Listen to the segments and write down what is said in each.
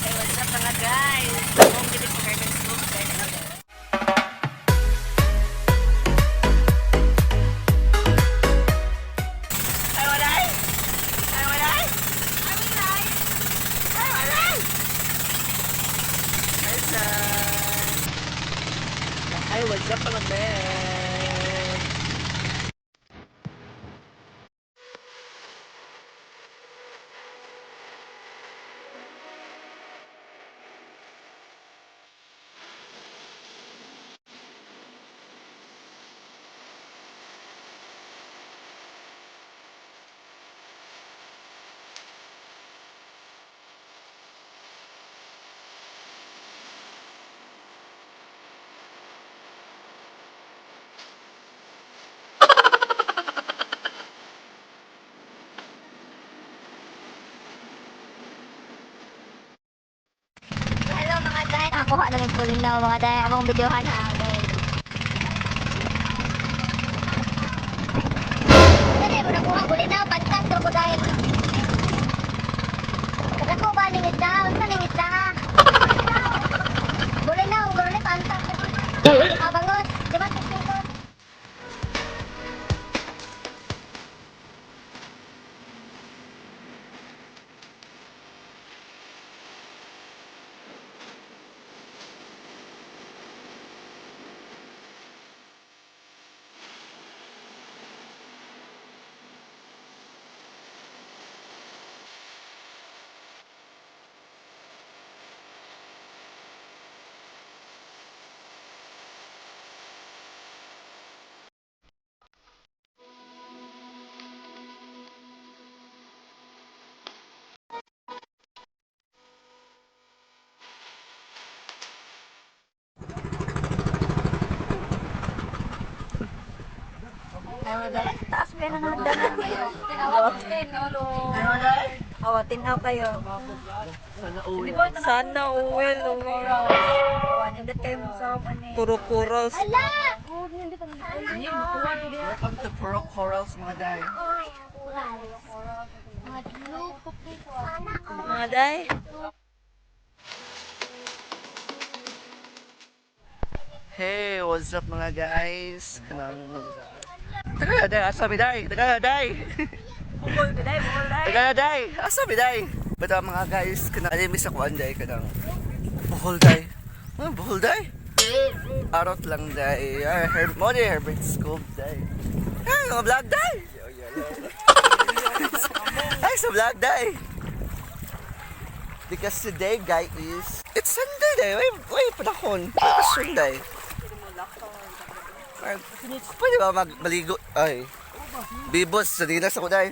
Hey, what's up, mga guys? Akong dito sa Carmen School, guys. Ay, walay! Ay, walay! Ay, walay! Ay, walay! Hi, San. Hi, what's up, mga men? Hello, mga day. Nakuha na ng pulinaw, mga day. Akong videohan ha. Dali mo nakuha bulinaw. Pantas ko dahil. Kadako ba ning isda? Unsa ning isda? Bulinaw, guro ni pantas. Abangos, di ba tiktikon? Taas mo yan ang hagdanan. Awa, tinaw kayo. Sana uwel, uwel. Awa, nindot kayo mo sa ano eh. Puro corals. Ala! Welcome to Puro Corals, mga day. Mga day. Hey, what's up, mga guys? Taga day, asa mi day? Taga day. Bukol, day, bukol, day. Taga day, asa mi day? Bata, mga guys, kanang alimi sa kuan day kanang Bohol day. Ano Bohol day? Arot lang day. Ay, her, mo di Herbert Scope day. Ay, mga vlog day. Ay, sa vlog day. Because today, guys, is it's Sunday day. Wait, wait, panahon. Bakasyon day. Ay, pwede ba magmaligo? Ay. Bibos, sanilas ako day.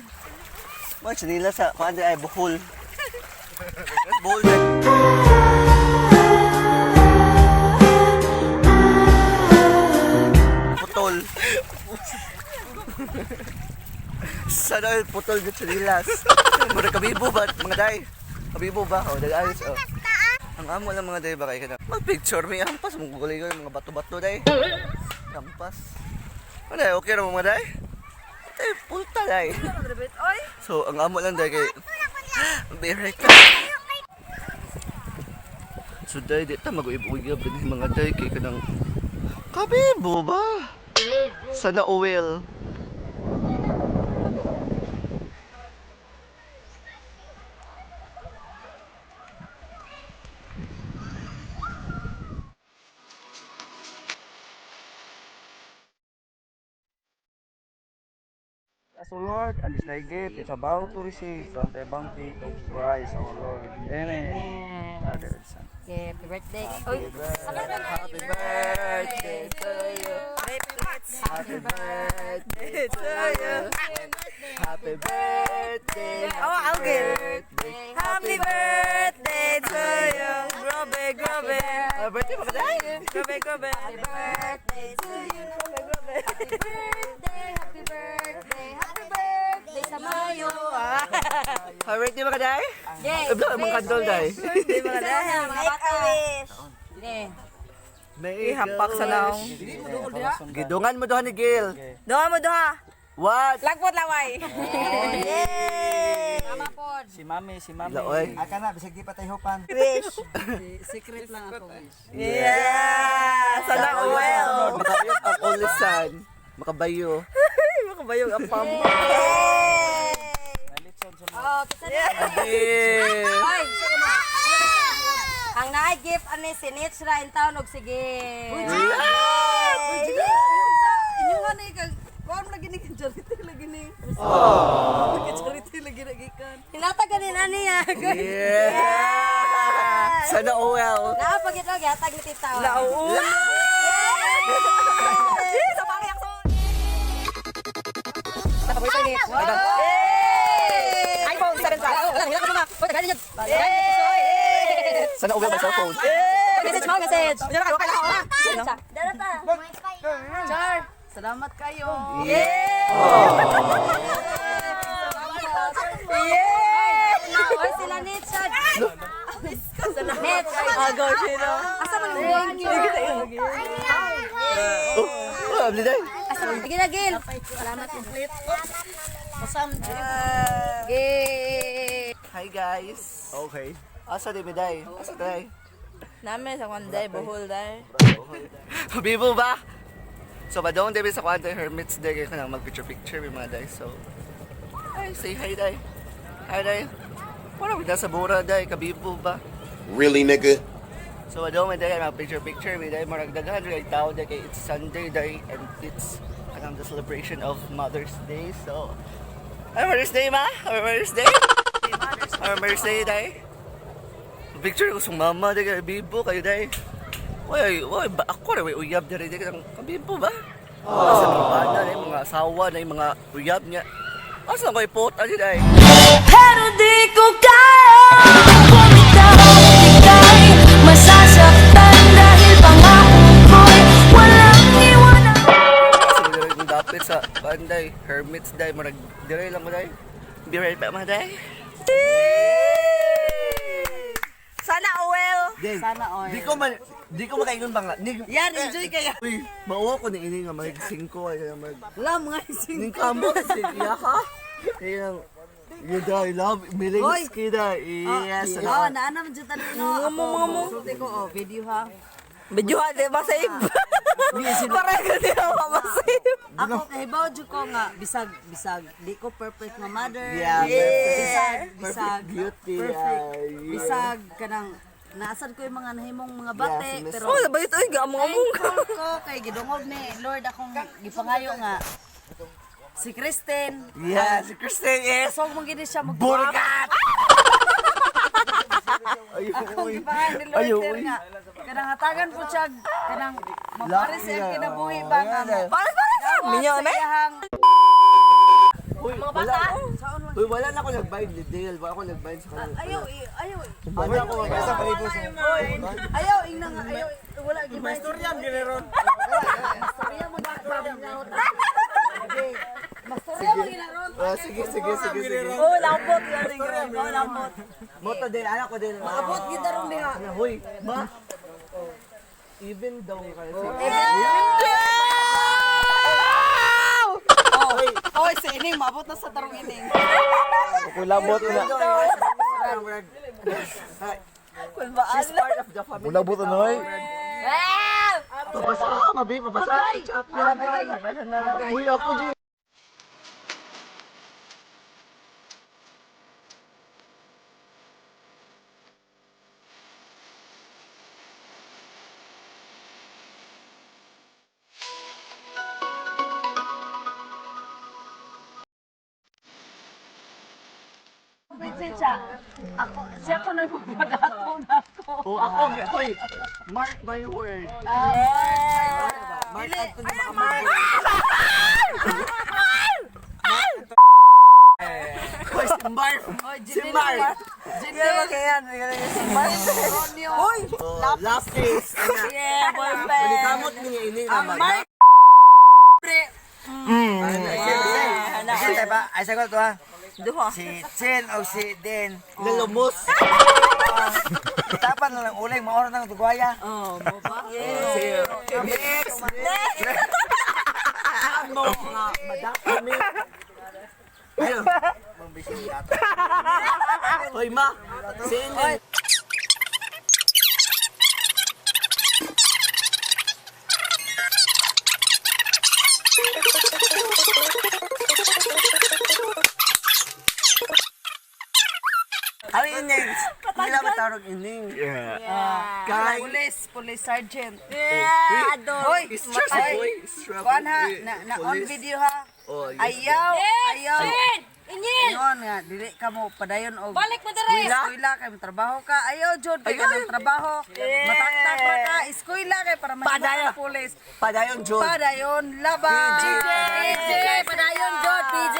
Mga sanilas sa kuan day ay Bohol. Bohol day. Putol. Sana all putol ng sanilas. Mura kabibo ba mga day? Kabibo ba? O, dagayos oh. Ang amo lang, mga day, ba kay kana. Mag-picture mi hampas mo gulay ko mga bato-bato day. Hampas. Ano day, okay ra mo, mga day? Ay, pulta day. Oy! So, ang amo lang day kay Very ka. So day, di ta mag-uib-uyab din mga day kay kanang kabibo ba? Sana oil. As O Lord, and is thy gift is about to receive from the bounty of Christ our Lord. Amen. Father and Son. Happy birthday. Oy, Happy birthday to you. Happy birthday to you. Happy birthday. Oh, okay. Happy birthday to you. Grabe, grabe. Happy birthday, mga day. Grabe, grabe. Happy birthday to you. Grabe, grabe. Happy birthday, happy birthday, happy birthday sa Mayo. Happy birthday, mga day. Yay! Ay, blow, mga kandol day. Birthday, mga day. Make a wish. May Ihampak sa naong. Gidungan mo doon ni Gil. Doha mo, doha. What? Lagpot laway. Yay! Tama pod. Si Mami, si Mami. Laoy. Aka na, bisag di pa tayo hupan. Wish. Secret lang ako wish. Yeah! Sana well. Makabayot ang only son. Makabayo. Makabayog ang pam. Nalitson sa mga. Oh, kita na. Yeah. Ay, ang naay gift ani si Nitsra in town og sige. Uy, Inyo nga na ikaw. Kuan lagi ni charity lagi ni. Oh. Charity lagi na gikan. Hinatag ganin ani ya. Yeah. Sana all. Naa pag ito gihatag ni Tita. Nauuna. Sa pangyak so. iPhone 7 Plus. Sana all my cellphone. Message mo, message. Dara ta. Char, salamat kayo. Yeah! Oy, sila Nitsra. Nits. Agaw siya. Asa man ang buwan niyo? Oh, oh, abli day. Asa man? Sige na, Gil. Salamat complete. Gil. Hi guys. Okay. Asa di day? Asa day? Nami sa kwanday, buhol day. Bibo ba? So badong day sa kwan Hermits Day kay kanang mag picture picture may mga day. So ay say hi day. Hi day. Wala mo sa bura day kabibo ba? Really, nigga? So adong may day mga picture picture may day marag daghan rin ang tao day kay it's Sunday day and it's kanang the celebration of Mother's Day. So ay Mother's Day ma? Ay Mother's Day? Ay Mother's Day day. Picture ko sa mama day kay bibo kayo day. Oy, oy, ba ako ra way uyab diri day kanang kabibo ba? Asa mga bana na mga asawa na yung mga uyab niya. Asa ko ipot ani day? Pero di ko kaya bumitaw. Ika'y masasaktan dahil pangako ko'y walang iwanan. Kasi diri kong dapit sa banday, Hermits day, murag diri lang mo day. Be right back mga day. Sana well. Sana all. Di ko man di ko makaingon ba nga. Ni, Yan, enjoy kaya. Uy, mauwa ko ni ini nga mag 5 ay nga mag. Wala mga ising. Ning kamo si iya ka. Kaya you die love Oy. milings kida. Yes. Oh, naana man jud tanan no. Mo mo mo. Sulti ko oh, video ha. Video ha, di ba save? Pareho ka di ba ma-save? Ako kahibaw jud ko nga bisag bisag di ko perfect nga mother. Yeah, Bisag perfect. bisag Perfect beauty, Perfect. yeah. Bisag kanang naasad ko yung mga nahimong mga bate Yes, miss. pero Oh, sabay ito, gamong-among. thankful ko kay gidungog ni Lord akong gipangayo nga si Kristen. Yeah, si Kristen yes. So mong gini siya mag Burgat. Ay, Akong uy. gipangayo ni Lord Ay, sir uy. nga kanang hatagan po siya kanang mapares Lucky ang na. kinabuhi ba nga mo. Para para sa minyo Sa me. iyahang Uy, wala. Uy, wala na ako nag-bind ni Dale. Wala ako nag-bind sa kanila. ayaw ayaw Wala ako Ayaw, ingna nga, ayaw, wala gid. May istorya giniron. Mastorya mo na. Mastorya mo ginaron. Ah, sige, sige, sige, sige. Oh, lambot galing. Oh, lambot. Moto din, anak ko din. Maabot gid daron diha. Hoy, ma. Even daw kasi. Oy, si ining maabot na sa tarong ining. Kulabot na. She's part of the family. Kulabot na oy. Pabasa ka, mabi, pabasa. Uy, ako di. Ako, siya ko nagpapadato na ako. Oh, ako, hoy. Mark my word. Mark Anthony Mark. Hoy, si Mark. Si Mark. Yan, okay yan. Uy! Oh, lapis. Yeah, boyfriend. Kamot ni ini naman. Mark. Ay, ba? Ay, sagot to ha. Duha. Si Chen o si Den. Lalumos. Tapan na lang uling, maoras na lang tugwaya. Oh, mo ba? Next. mo nga madami. Ayun. Hoy ma, sino? Ay, ining. Nila matarog ining. Yeah. Kay. Police, police sergeant. Yeah, ador. Hoy, Stress matay. boy. Stress Kuan ha, na on Police. video ha. Oh, yes. Ayaw, ayaw. Inyil! Ingon nga, dili ka mo padayon og Balik mo dere! Eskwela kay mo trabaho ka. Ayaw jud kay kanang trabaho. Mataktak ra ka, eskwela kay para mahimo Padayon. ka pulis. Padayon, Jod. Padayon laban. PJ, padayon jud, PJ.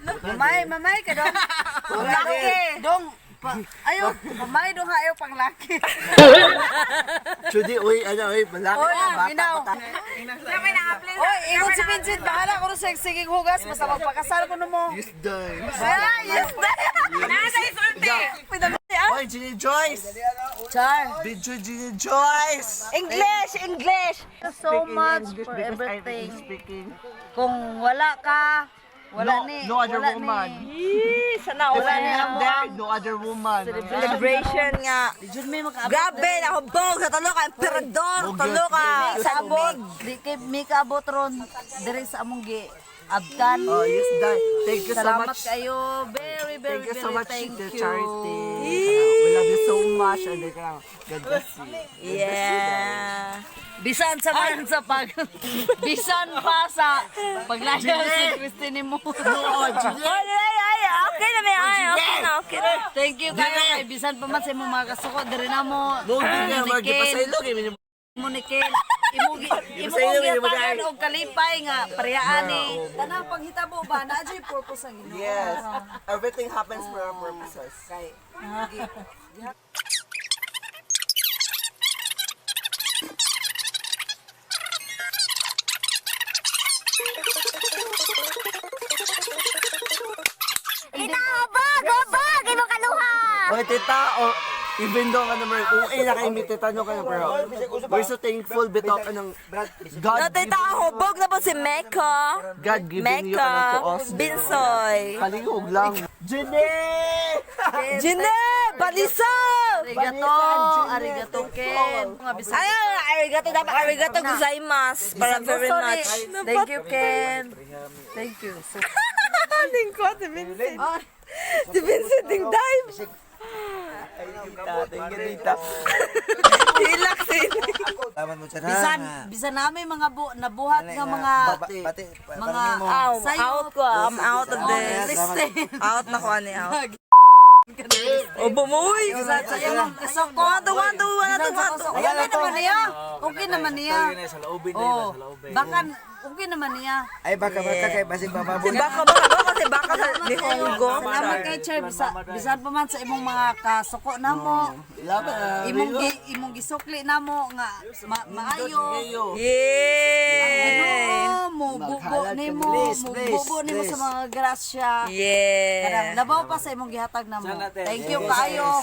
Mamay, mamay ka dong. Laki. Dong. Ayaw, mamay dong ha, ayaw pang laki. Judy, uy, ano, uy, malaki Oy, na bata minaw. pa ta. Oy, ingon si Vincent, bahala ko sa siging hugas, basta magpakasal ko mo. Yes, day. Ay, yes, Nasa isulti. Oy, Ginny Joyce! Char. Video Ginny Joyce! English, English. So much for everything. Speaking. Kung wala ka, wala No, ni. no other wala woman. Ni. Sana If wala I'm ni not amo there, ang no other woman. celebration nga. Jud may makaabot. Grabe, nahubog sa tulo ka, emperador, tulo ka, Kaabot, sabog. di kay mi kaabot ron diri sa among gi abdan. Oh, yes, day. Thank you so Salamat much. kayo. Very, very, Thank you so very much, thank Tita you. Charity. We love you so much. And then, God bless you. Yeah. Bisan sa man sa pag bisan pa sa paglayaw si Christine mo. No, Ginny. Ay, ay, ay, okay na may ay, okay na, okay na. Thank you kayo kay bisan pa man sa imong mga kasuko diri na mo. Mo, Ginny, Ken, magpasaylo. Kay mo ni Ken. Imo gi imo Sa inyo, kong imo gihatagan dahil. og kalipay nga parehani. Tanang panghitabo ba naa jud purpose ang Ginoo. Yes. Everything happens for our purposes. Kay Tita, hubog! Hubog! Imong kaluha! Oy, tita, oh, even though ano bro, okay na kay mi tita no kayo bro. We're so thankful bitaw kanang God No, tita, hubog na po si Mecca. God giving you Mecca, kanang to us. Binsoy. Kalingog lang. Jenny! Gine, balisaw! Arigato, arigato Ken. Mga bisan. Ay, arigato dapat, arigato gozaimasu. Para very Sorry. much. Thank you Ken. Thank you. So, Lingko, si Vincent. Si Vincent, ding dive. Tita, thank you, tita. Hilak si bisan bisan namin mga nabuhat nga mga Pati, mga Out, sayop. out ko, I'm out of this. Kristen. Out na ko, ani, out. O, bumuy! Bisan sa imong kasoko. One, two, one, two, one, Bisan two, sa one, two. kasoko. Okay naman niya. Okay naman niya. Oh, baka okay naman niya. Ay, baka baka kay basig bababo. Si Baka, baka, baka, si Baka sa Nihongo. Salamat kay Chair bisan, bisan pa man sa imong mga kasuko namo. Laban. Imong gisukli namo nga maayo. Yeah! Ginoo mo bubo nimo, Please, mo please, bubo nimo sa please. mga grasya. Yeah! Kanang labaw pa sa imong gihatag namo. Thank you kaayo.